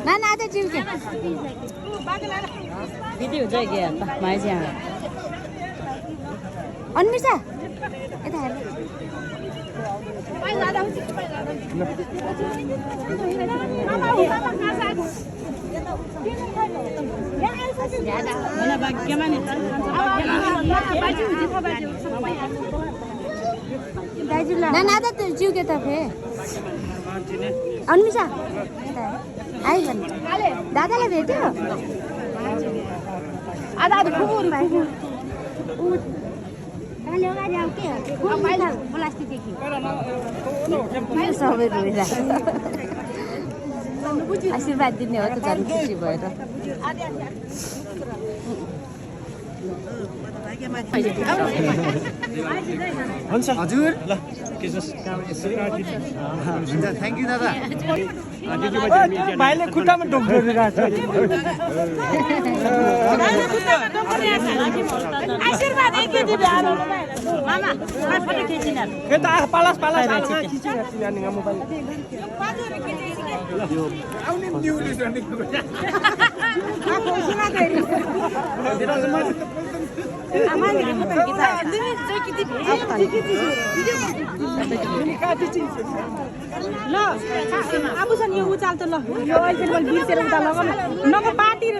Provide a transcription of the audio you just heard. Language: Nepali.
ना ना आता जिउ के भिडियो चाहिँ के माइज्या अन्मिसा यता हेर मलाई भाग्यमा नि ना ना आता जिउ के त फे अन्मिसा आइ भन्नु दादालाई भेट्यो आधा आधा खुबुर सबै आशीर्वाद दिने हो त झन् खुसी भएर हुन्छ हजुर ल थ्याङ्क यू दादा भाइले खुट्टामा ढोक्रिरहेको छ आशीर्वाद एक दिदी मामा फोटो खिचिन यता पालास पालास खिचिरहेको छु यहाँ मोबाइल आउने न्युली गर्ने ल आफूसँग यो उचाल त ल यो अहिले मैले बिर्सेर उता लगाउनु नभए पार्टी र